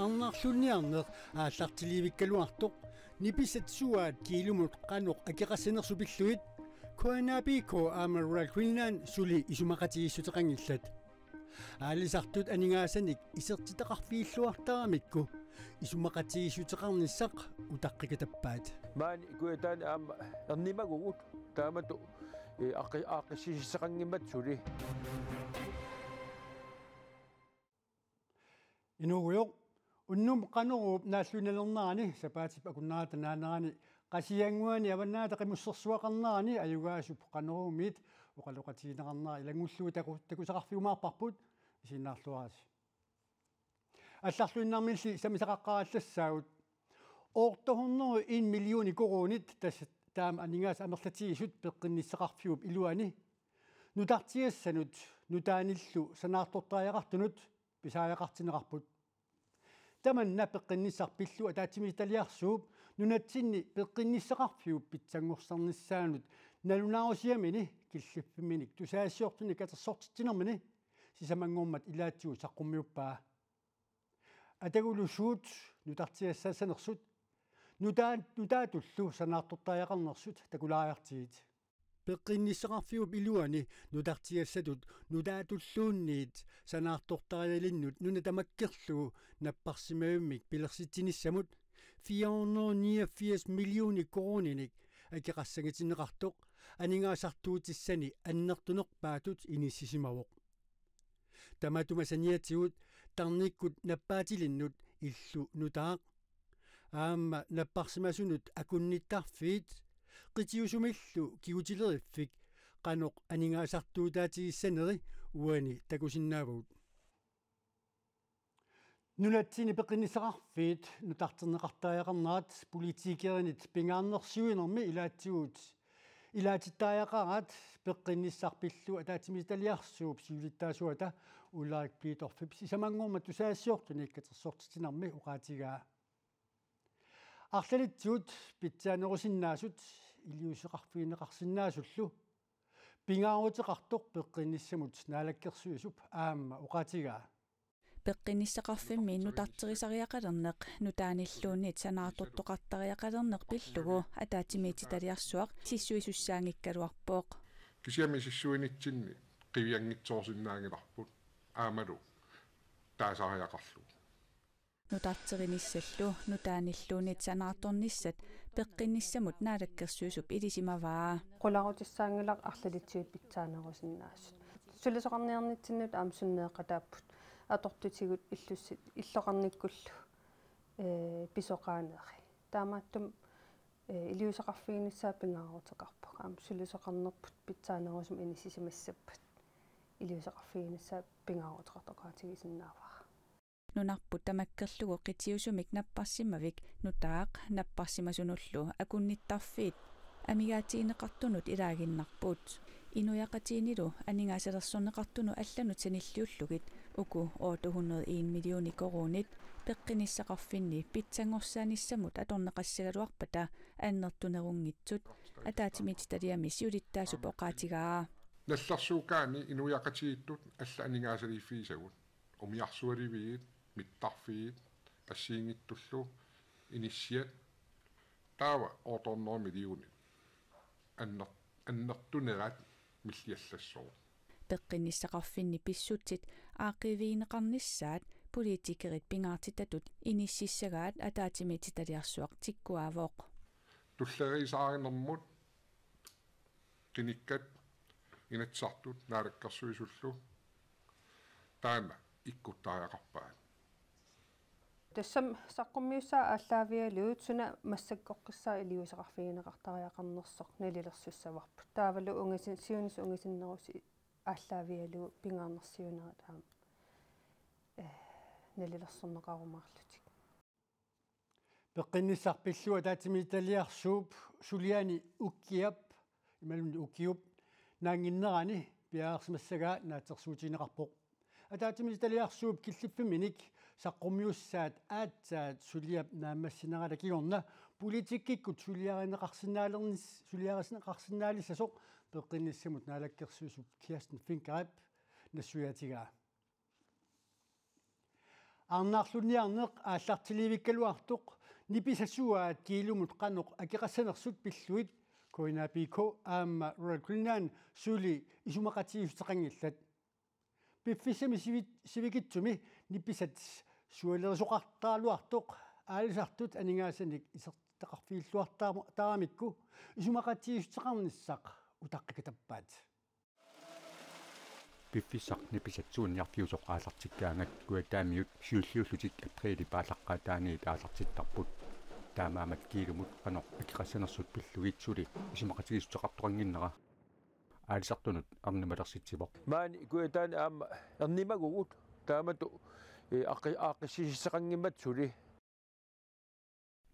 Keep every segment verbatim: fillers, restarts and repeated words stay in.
Arnarlunniarneq aallartilivikkaluartoq, nipisat suaat kiilumut qanoq akeqassanersoq pillugit, K N A B K aamma Royal Greenland suli isumaqatigiissuteqanngillat. Aalisartut aningaasanik isertitaqarfigilluartaramikku isumaqatigiissuteqarnissaq utaqqikatappaat. Maani kujataani aamma ernimagugut taamatut, eh, aaqqi-, aaqqissuussisaqanngimmat suli. Inuugujoq, unnuk Qanoruup naalluinnalernerani sapaatip akunnerata naanerani Qasigiannguani Avannaata Qimussersuaqarnerani ajugaasup Qanoruumiit oqaloqatigineqarnera ilanngullugu taku-, takusaqarfiumaarparput, isiginnaarluarisi. Allarluinnarmilli sammisaqaqqaarallassaagut. Otte hundrede og en millioner koruunit, tassa taama aningaasat amerlatigisut, peqqinnissaqarfiup iluani nutartigassanut nutaanillu sanaartortariaqartunut pisariaqartinneqarput. Tamanna peqqinnissaq pillugu ataatsimiititaliarsuup nunatsinni peqqinnissaqarfiup pitsanngorsarnissaanut nalunaarusiamini killiffimminik tusagassiortunik katersortitsinermini sisamanngormat ilaatigut saqqummiuppaa. Atagulussuut nutartigassaassanersut nutaa-, nutaatullu sanaartortariaqarnersut takulaariartigit. Peqqinnissaqarfiup iluani nutartigassatut nutaatulluunniit sanaartortarialinnut nuna tamakkerlugu napparsimavimmik pilersitsinissamut fire hundrede niogfirs millioner koruuninik akeqassangatinneqartoq aningaasartuutissani annertunerpaatut inissisimavoq. Tamatuma saniatigut tarnikkut nappaatilinnut illu nutaaq aamma napparsimasunut akunnittarfiit qitiusumillu kigutileriffik qanoq aningaasartuutaatigissaneri uani takusinnaavagut. Nunatsinni peqqinnissaqarfiit nutarterneqartariaqarnerat politikerinit pingaarnersiuinermi ilaatigut ilaatittariaqaraat peqqinnissaq pillugu ataatsimiititaliarsuup siulittaasuata Ulrik Blidorfip sisamanngormat tusagassiortunik katersortitsinermi oqaatigaa. Arlalitsigut pitsaanerusinnaasut iliuuseqarfigineqarsinnaasullu pingaaruteqartoq peqqinnissamut naalakkersuisup aamma oqaatigaa. Peqqinnissaqarfimmi nutarterisariaqalerneq nutaanilluunniit sanaartortoqartariaqalerneq pillugu ataatsimiititaliarsuaq sissuisussaanngikkaluarpoq. Kisianni sissuinitsinni qivianngitsoorsinnaanngilarput aammalu taasariaqarlugu. Nutarterinissallu nutaanilluunniit sanaartornissat peqqinnissamut naalakkersuisup ilisimavaa. Qularutissaanngilaq arlalitsigut pitsaanerusinnaasut. Sulisoqarniarnitsinnut aamma sunneeqataapput. Atortutigut illussi-, illoqarnikkullu, ee, pisoqaaneri. Taamaattumik, ee, iliuuseqarfiginissaa pingaaruteqarpoq. Aamma sulisoqarnerput pitsaanerusumik inissisimassappat iliuuseqarfiginissaa pingaaruteqartoqaatigisinnaavara. Nunarput tamakkerlugu qitiusumik napparsimavik nutaaq napparsimasunullu akunnittarfiit amigaatigineqartunut ilaaginnarput. Inuiaqatigiinnilu aningaasalersorneqartunut allanut sanilliullugit uku otte hundrede en millioner koruunit peqqinnissaqarfinni pitsanngorsaanissamut atorneqassagaluarpata annertunerunngitsut ataatsimiititaliami siulittaasup oqaatigaa. Nallersuukkaanni inuiaqatigiittut allat aningaasaliiffigisagut. Umiarsualiviit, mittarfiit, assigiinngitsullu inissiat taava otte hundrede millioner. Anner-, annertunerat milliallassooq. Peqqinnissaqarfinni pissutsit aaqqiivigineqarnissaat politikerit pingaartitatut inississagaat ataatsimiititaliarsuaq tikkuaavoq. Tulleriisaarinermut qinikkat Inatsisartut Naalakkersuisullu taanna ikkuttariaqarpaat. Tassami saqqummiussaat aallaavigalugu suna massakkoqqissaaq iliuuseqarfigineqartariaqarnersoq nalilersussavarput. Taavalu ungasin-, siunissaq ungasinnerusoq aallaavigalugu pingaarnersiuinerit aamma, eh, nalilersorneqarumaarlutik. Peqqinnissaq pillugu ataatsimiititaliarsuup suliani ukiap, imaluunniit ukiup, naannginnerani piareersimassagaa naatsorsuutigineqarpoq. Ataatsimiititaliarsuup killiffimminik saqqummiussaat aatsaat suliap naammassinerata kingorna politikkikkut suliarineqarsinnaalernis-, suliarineqarsinnaalissasoq peqqinnissamut naalakkersuisup Kirsten Fengerup nassuiaatigaa. Arnaarlunniarneq aallartiliivikkaluartoq nipisasuaat kiilumut qanoq akeqassanersut pillugit K N A P K aamma Royal Greenland suli isumaqatigiissuteqanngillat. Piffissami sivi-, sivikitsumi nipisat sualerisoqartaraluartoq aalisartut aningaasanik isertitaqarfigilluartaramikku isumaqatigiissuteqarnissaq utaqqikatappaat. Piffissaq nipisat suunniarfiusoq aallartikkaangat Kujataamiut siulliullutik apriilip aallaqqaataaniit aallartittarput. Taamaammat kiilumut qanoq akeqassanersut pillugit suli isumaqatigiissuteqartoqannginnera aalisartunut ernimalersitsivoq. Maani Kujataani aamma ernimagugut taamatut, eh, aaqqi-, aaqqissuussisaqanngimmat suli.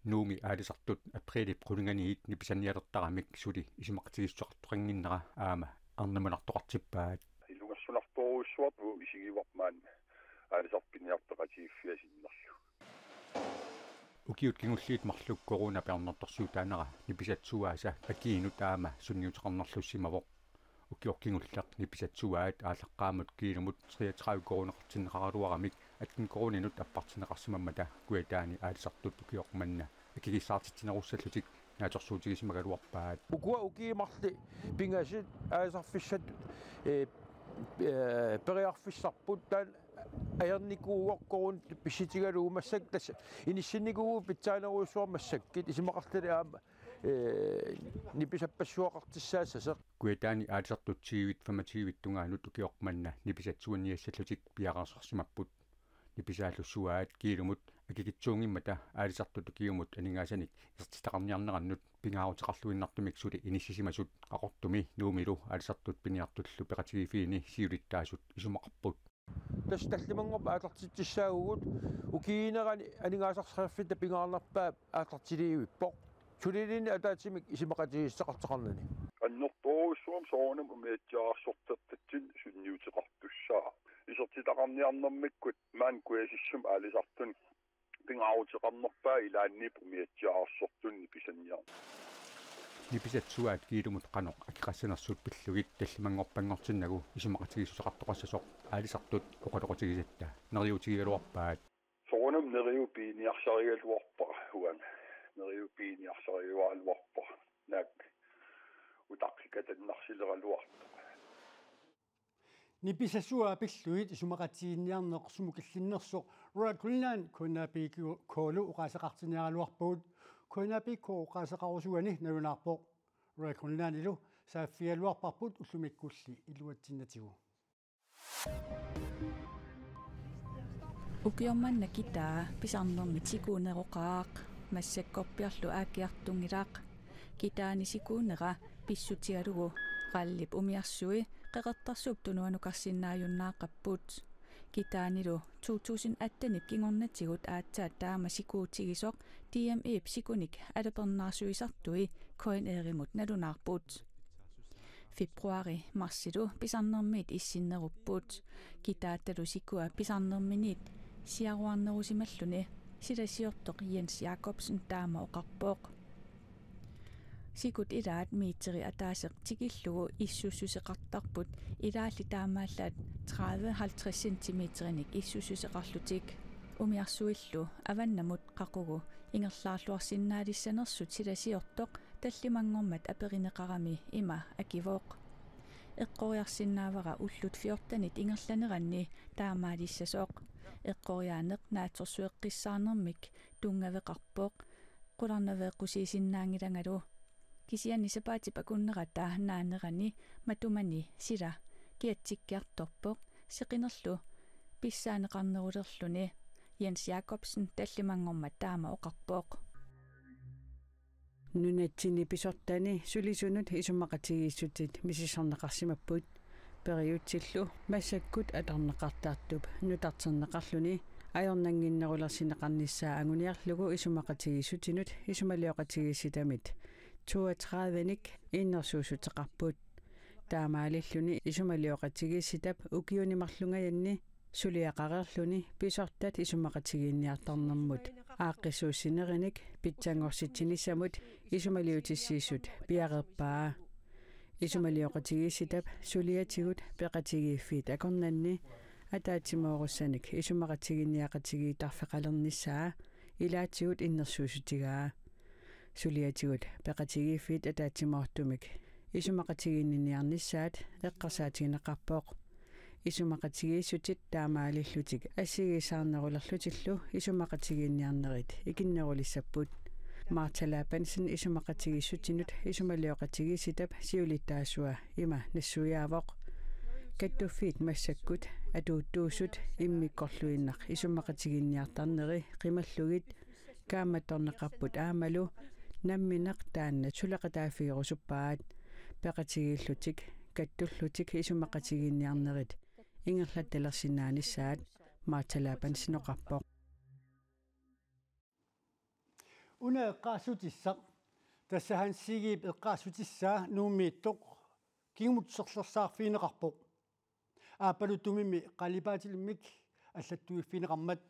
Nuummi aalisartut apriilip qulinganiit nipisanialertaramik suli isumaqatigiissuteqartoqannginnera aamma ernimanartoqartippaat. Ilungersunartorujussuartut isigivarput maani aalisartut piniartut peqatigiiffiat sinnerlugit. Ukiut kingulliit marluk coronap ajornartorsiutaanera nipisat suaasa akiinut aamma sunniuteqarnerlussimavoq. Ukioq kingulleq nipisat suaat aallaqqaammut kiilumut treogtredive koruuneqartinneqaraluaramik atten koruuninut appartinneqarsimammata Kujataani aalisartut ukioq manna akigissaartitsinnerussallugit naatsorsuutigisimagaluarpaat. Ukua ukiut marluk pingasut aalisarfissat, eh, eh, periarfissarput taanna ajornikuuvoq koruunit pissutigalugu massakkut tassa inissinnikuuvugut pitsaanerujussuarmik massakkut isumaqartalik aamma, eh, nipisappassuaqartussaassasoq. Kujataani aalisartut tyvit femogtyvet tungaanut ukioq manna nipisat suanniassallutik piareersarsimapput. Nipisaallu suaat kiilumut akikitsuunngimmata aalisartut ukiumut aningaasanik isertitaqarniarnerannut pingaaruteqarluinnartumik suli inissisimasut Qaqortumi Nuummilu aalisartut piniartullu peqatigiiffiini siulittaasut isumaqarput. Tassa tallimanngormat aallartitsissaagut ukiuunerani aningaasarsarfitta pingaarnerpaap aallartiliivippoq. Suliluunniit ataatsimik isumaqatigiissuteqartoqarnani. Annertoorujussuarmik soorunami umiatsiaarsortartatsinnik sunniuteqartussaavoq. Isertitaqarniarnermikkut maani kujasissumi aalisartuni pingaaruteqarnerpaat ilaanni umiatsiaarsortunut nipisaniarneq. Nipisat suaat kiilumut qanoq akeqassanersut pillugit tallimanngorpanngortinnagu isumaqatigiissuteqartoqassasoq aalisartut oqaloqatigisatta neriuutigigaluarpaat. Soorunami neriuppiarniarsarigaluarpara uanga. Neriuppiarniarsarigaluarpara. Naak utaqqikatannarsileraluartoq. Nipisat suaat pillugit isumaqatigiinniarneq sumut killinnersoq Royal Greenland K N A P K-lu oqaaseqartinniaraluarpagut. K N A P K oqaaseqarusuani nalunaarpoq. Royal Greenlandilu saaffigaluarparput ullumikkulli iluatsinnatigut. Ukioq manna kitaa pisarnermit sikuuneroqaaq, massakkorpiarlu aakkiartunngilaq. Kitaani sikuunera pissutigalugu rallip umiarsui Qeqertarsuup tunuanukarsinnaajunnaaqapput. Kitaanilu to tusind attenip kingornatigut aatsaat taama sikuutigisoq D M E-p sikunik alupernaarsuisartui K N R-imut nalunaarput. Februari marsilu pisarnermiit issinnerupput. Kitaattalu sikua pisarnerminiit siaruarnerusimalluni silasiortoq Jens Jakobsen taama oqarpoq. Sikut ilaat meteri ataaseq tikillugu issussuseqartarput, ilaalli taamaallaat tredive halvtreds centimeterinik issussuseqarlutik. Umiarsuillu avannamut qaqugu ingerlaarluarsinnaalissanersut silasiortoq tallimanngormat aperineqarami ima akivoq: Eqqoriarsinnaavara ullut fjortenit ingerlaneranni taamaalissasoq. Eqqoriaaneq naatsorsueqqissaarnermik tunngaveqarpoq qularnaveeqqusiisinnaanngilangalu. Kisianni sapaatip akunnerata naanerani matumani sila kiatsikkiartorpoq, seqinerlu pissaaneqarnerulerluni. Jens Jakobsen tallimanngormat taama oqarpoq. Nunatsinni pisortani sulisunut isumaqatigiissutit misissorneqarsimapput. Periutsillu massakkut atorneqartartup nutarterneqarluni ajornannginnerulersinneqarnissaa anguniarlugu isumaqatigiissutinut isumalioqatigiissitamit toogtredivenik innersuussuteqarput. Taamaalilluni isumalioqatigiissitap ukiuni marlungajanni suliaqareerluni pisortat isumaqatigiinniartarnermut aaqqissuussinerinik pitsanngorsitsinissannut isumaliutissiissut piareerpaa. Isumalioqatigiissitap suliatigut peqatigiiffiit akornanni Ataatsimoorussanik isumaqatigiinniaqatigiittarfeqalernissaa ilaatigut innersuussutigaa. Suliatigut peqatigiiffiit ataatsimoortumik isumaqatigiinniniarnissaat eqqarsaatigineqarpoq. Isumaqatigiissutit taamaalillutik assigiissaarnerulerlutillu isumaqatigiinniarnerit ikinnerulissapput. Martha Labansen isumaqatigiissutinut isumalioqatigiissitap siulittaasua ima nassuiaavoq. Kattuffiit massakkut atuuttuusut immikkorluinnaq isumaqatigiinniartarneri qimallugit kaammattorneqarput aammalu nammineq taanna suleqataaffigerusuppaat. Peqatigiillutik kattullutik isumaqatigiinniarnerit ingerlattalersinnaanissaat Martha Labansen oqarpoq. Una eqqaassutissaq, tassa Hans Egedep eqqaassutissaa Nuummiittoq kingumut serlersaarfigineqarpoq. Aappaluttumimmi qalipaatilimmik allattuiffigineqarmat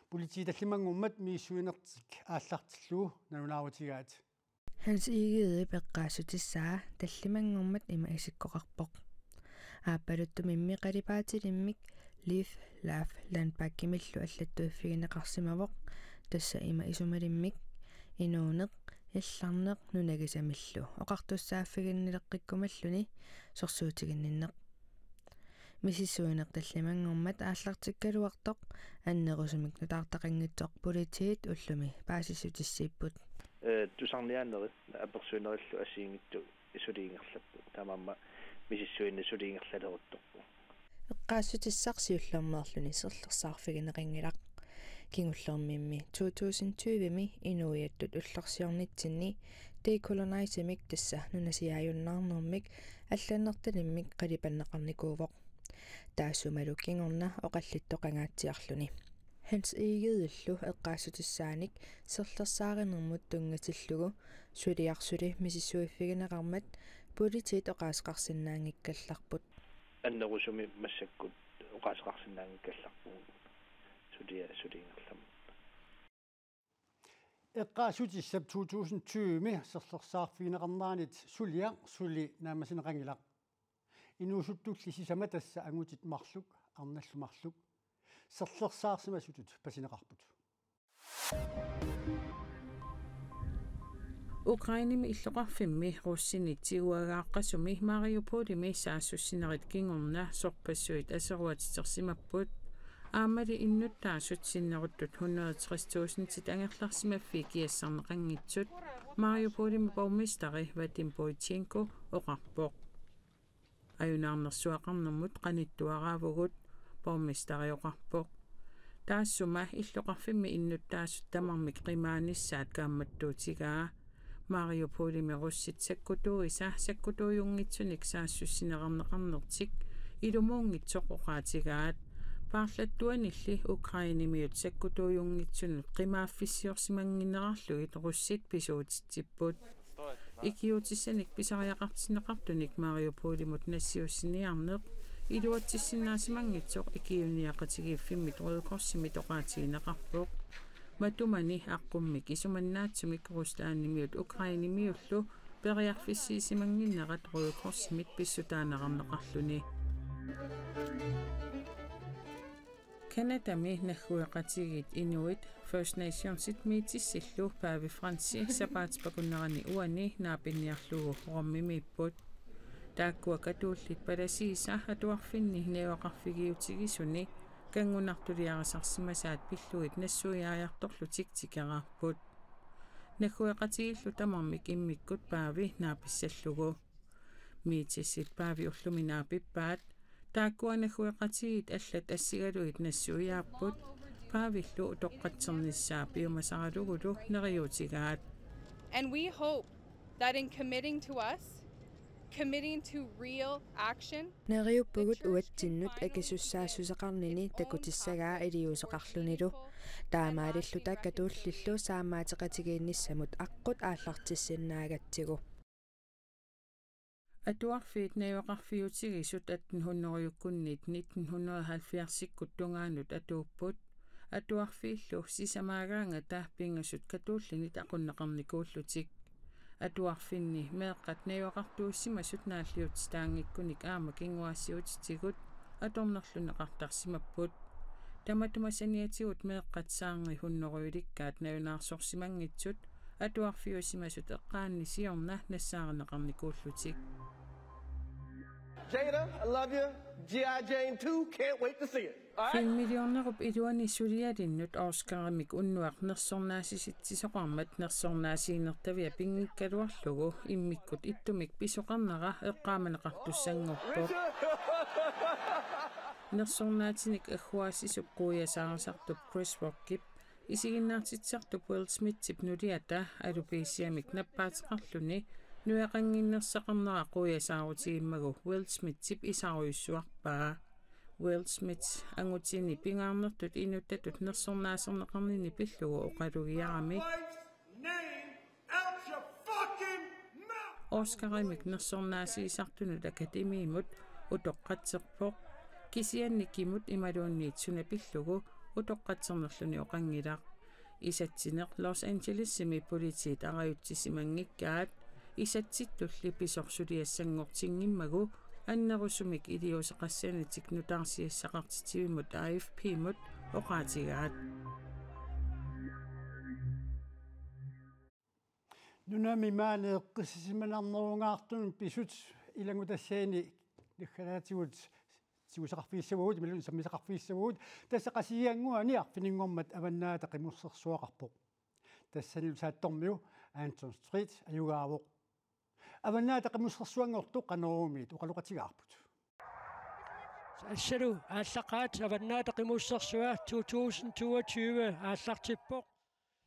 politiit tallimanngormat misissuinertik aallartillugu nalunaarutigaat. Hans Egedep eqqaassutissaa tallimanngormat ima isikkoqarpoq. Aappaluttumimmi qalipaatilimmik Live, Laugh, Learn Back-imillu allattuiffigineqarsimavoq, tassa ima isumalimmik inuuneq, illarneq nunagisamillu oqartussaaffiginnileqqikkumalluni sorsuutiginninneq. Misissuineq tallimanngormat aallartikkaluartoq annerusumik nutaartaqanngitsoq politiit ullumi paasissutissiipput. Ee, tusarniaanerit apersuinerillu assigiinngitsut suli ingerlapput. Taamaammat misissuineq suli ingerlaleruttorpoq. Eqqaassutissaq siullermeerluni serlersaarfigineqanngilaq. Kingullermimmi to tusind tyve-mi inuiattut ullorsiornitsinni decolonizimik, tassa nunasiaajunnaarnermik allannertalimmik qalipanneqarnikuuvoq. Taassumalu kingorna oqallittoqangaatsiarluni. Hans Egedillu eqqaassutissaanik serlersaarinermut tunngatillugu suliarsuli misissuiffigineqarmat politiit oqaaseqarsinnaanngikkallarput. Annerusumik massakkut oqaaseqarsinnaanngikkallarpugut sulia suli ingerlammat. Eqqaassutissap to tusind tyve-mi serlersaarfigineqarneranit suliaq suli naammassineqanngilaq. Inuusuttulli sisamat, tassa angutit marluk, arnallu marluk, serlersaarsimasutut pasineqarput. Ukrainemi illoqarfimmi russinit tiguagaaqqasumi Mariupolimi saassussinerit kingorna sorpassuit aseruatitersimapput. Aammali innuttaasut sinneruttut hundrede tres tusindit angerlarsimaffii kiassarneqanngitsut Mariupolimi borgmesteri Vadim Boichenko oqarpoq. Ajunaarnersuaqarnermut qanittuaraavugut, borgmesteri oqarpoq. Taassuma illoqarfimmi innuttaasut tamarmik qimaanissaat kaammattuutigaa. Mariupolimi russit sakkutuuisa sakkutuujunngitsunik saassussineqarneqarnertik ilumuunngitsoq oqaatigaat. Paarlattuanilli Ukrainemiut sakkutuujunngitsunut qimaaffissiorsimannginnerarlugit russit pisuutitsipput. Ikiuutissanik pisariaqartinneqartunik Mariupolimut nassiussiniarneq iluatsissinnaasimanngitsisoq ikiuiniaqatigiiffimmit Røde Korsimit oqaatigineqarpoq. Matumani aqqummik isumannaatsumik Ruslandimiut Ukrainemiullu periarfissiisimannginnerat Røde Korsimit pissutaaneqarneqarluni. Canadami naggueqatigiit inuit First Nationsit Métisillu Paavi Francis sapaatip akunnerani uani naapinniarlugu Romimiipput. Taakkua katuullit palasiisa atuarfinni najugaqarfigiutigisuni kanngunartuliarisarsimasaat pillugit nassuiaajartorlutik tikeraarput. Naggueqatigiillu tamarmik immikkut Paavi naapissallugu. Métisit Paavi ullumi naapippaat. Taakkua naggueqatigiit allat assigalugit nassuiaapput, Paavillu utoqqatsernissaa piumasaralugulu neriuutigaat. And we hope that in committing to us, committing to real action, neriuppugut uatsinnut akisussaassuseqarnini takutissagaa iliuuseqarlunilu. Taamaalilluta katuullillu saammaateqatigiinnissamut aqqut aallartissinnaagatsigu. Atuarfiit najugaqarfiutigisut atten hundrede-kkunnit nitten hundrede halvfjerdsikkut tungaanut atuupput. Atuarfiillu sisamaagaangata pingasut katuullinit aqunneqarnikuullutik. Atuarfinni meeqqat najugaqartuussimasut naalliutsitaanngikkunik aamma kinguaassiuutitigut atornerlunneqartarsimapput. Tamatuma saniatigut meeqqat saarngi hunnorujulikkaat nalunaarsorsimanngitsut atuarfiusimasut eqqaanni siorna nassaarineqarnikuullutik. Jada, I love you. G I Jane two, can't wait to see it. All right? Filmiliornerup iluani sulialinnut Oscarimik unnuaq nersornaasisitsisoqarmat nersornaasiinertavia pinngikkaluarlugu immikkut ittumik pisoqarnera eqqaamaneqartussanngorpoq. Nersornaatinik agguaassisup quiasaarisartup Chris Rockip isiginnaartitsisartup Will Smithip nuliata alopecia-mik nappaateqarluni nujaqannginnersaqarnera quiasaarutigimmagu Will Smithip isarujussuarpaa. Will Smith angutini pingaarnertut inuttatut nersornaaserneqarnini pillugu oqalugiarami. Wife's name out your fucking mouth! Oscarimik nersornaasiisartunut akademiimut utoqqatserpoq, kisianni kimut imaluunniit suna pillugu utoqqatsernerluni oqanngilaq. Isatsineq Los Angelesimi politiit arajutsisimanngikkaat isatsittulli pisoq suliassanngortinngimmagu annerusumik iliuuseqassanatik nutaarsiassaqartitsivimmut A F P-mut oqaatigaat. Nunami maani eqqissisimanarnerungaartunut pisut ilanngutassiaani naggataatigut tigusaqarfigissavagut imaluunniit sammisaqarfigissavagut, tassa Qasigiannguani arfininngormat Avannaata Qimussersuaqarpoq. Tassanilu saattormiu Anton Street ajugaavoq. Avannaata Qimussersuanngortoq Qanoroomiit oqaloqatigaarput. Assalu aallaqqaat Avannaata Qimussersua to tusind toogtyve aallartippoq.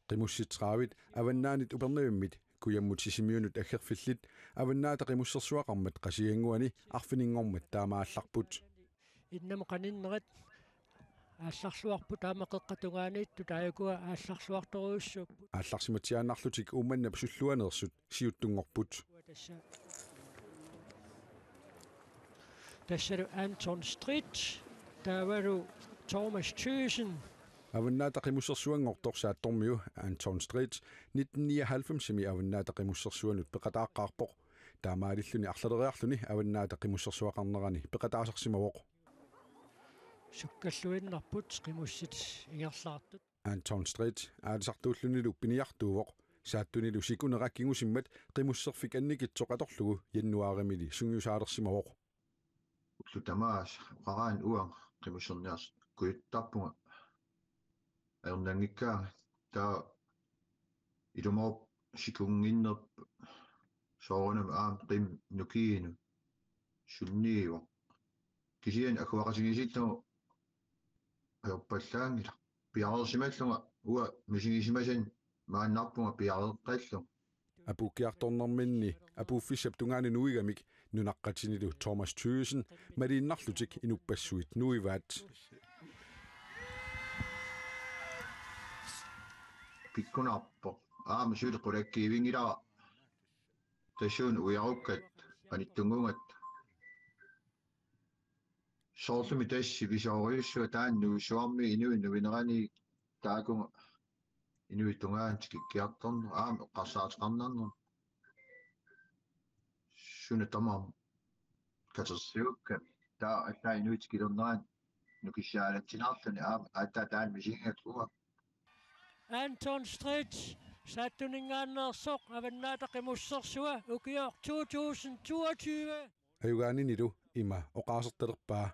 Qimussit tredive Avannaanit Upernavimmit kujammut Sisimiunut aggerfillit Avannaata Qimussersuaqarmat Qasigiannguani arfininngormat taamaallarput. Innamut qaninnerit aallarluarput aamma qeqqata tungaaniittut taakku aallarluartorujussuupput. Aallarsimatsiaannarlutik Uummannap sulluaneersut siuttunngorput. Tassa. Tassalu Anton Street, taavalu Thomas Thyssen. Avannaata Qimussersuanngortoq saattormiu Anton Street nitten nioghalvfemsimi Avannaata Qimussersuanut peqataaqqaarpoq. Taamaalilluni arlaleriarluni Avannaata Qimussersuaqarnerani peqataasarsimavoq. Sukkalluinnarput qimussit ingerlaartut. Anton Street aalisartuullunilu piniartuuvoq. Saattunilu sikunera kingusimmat qimusserfik annikitsoq atorlugu januaarimili sungiusaalersimavoq. Ullut tamaasa oqaraanni uanga qimusserniarsikkujuttarpunga ajornanngikkaanga. Taava ilumoorpoq sikunnginnerput soorunami aamma qimmit nukiinut sunniivoq. Kisianni agguaqatigiissillugu ajorpallaanngilaq. Piareersimallunga uanga misigisimasani maannarpunga piareeqqallunga. Apuukkiartornerminni apuuffissap tungaani nuigamik nunaqqatinilu Thomas Thyssen maliinnarlutik inuppassuit nuivaat. Pikkunarpoq. Aamma suli qulakkiivinngilara. Tassuuna ujarukkat anittunnguugatta. Soorlumi tassa sivisoorujussuaq taanna nuussuarmi inuit nuinerani taakunga inuit tungaanut tikikkiartorneq aamma eqqarsaateqarnarneq. Suna tamarmi katersuukka taava aatsaat inuit tikilernerani nukissaalatsinaarluni aamma aatsaat taanna misigigakku uanga. Anton Street, saattuninngaanneersoq Avannaata Qimussersua ukioq to tusind toogtyve. Ajugaaninilu ima oqaasertalerpaa.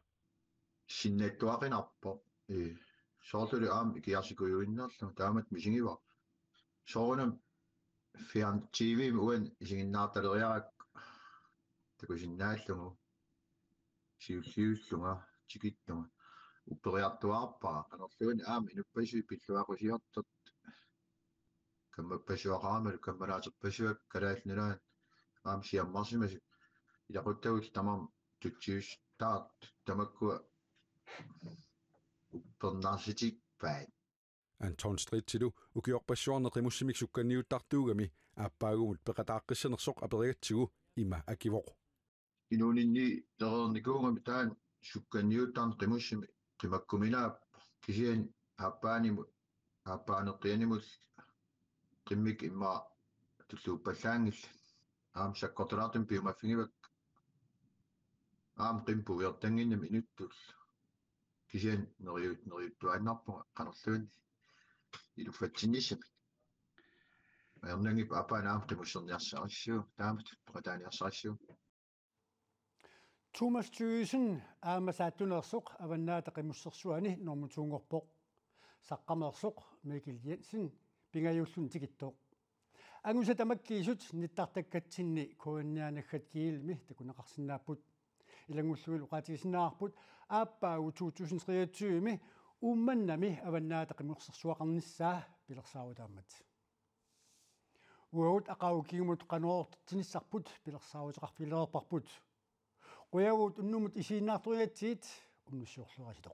Sinnattuaqinarpoq. Ee, soorluli aamma ikiarsikujuinnarlugu taamatut misigivara. Soorunami fjern-, T V-mi uani isiginnaartaleriarakku takusinnaallugu. Siulliullunga tikittunga. Upperiartuaarpara. Qanorluunniit aamma inuppassuit pilluaqqusiortut. Kammappassuaqaramalu kammalaaterpassuakka Kalaallit Nunaanni aamma siammarsimasut ilaquttagullu tamarmik tutsiussutaartut tamakkua uppernarsitikpaat. Anton Streetilu ukiorpassuarni qimussimik sukkanniuttartuugami aappaagumut peqataaqqissanersoq aperigatsigu ima akivoq. Inuuninni tereernikuugami taanna sukkanniuttarneq qimussimik qimakkuminaappoq kisianni aappaanimut aappaaneqianimut qimmikka immaqa tulluuppallaanngillat. Aamma sakkortulaartumik piumaffigivakka. Aamma qimmut puigortannginnami inuttut. Kisianni neriut-, neriuttuaannarpunga qanorluunniit iluffatsinnissamik. Ajornanngippat aappaanut aamma qimusserniarsarissuu, taamatut peqataaniarsarissuu. Thomas Thygesen aamma Saattuneersoq Avannaata Qimussersuani normu to-nngorpoq. Saqqameersoq Mikkel Jensen pingajuulluni tikittoq. Angusat tamakkiisut nittartakkatsinni K N R naggat gl-imi takuneqarsinnaapput. Ilanngullugulu oqaatigisinnaavarput aappaagu to tusind treogtyve-mi Uummannami Avannaata Qimussersuaqarnissaa pilersaarutaammat. Uagut aqagu kingumut qanoq oqartinnissaarput pilersaaruteqarfigilerparput. Qujanaq unnummut isiginnaartorigatsigit, unnussiorluarisi.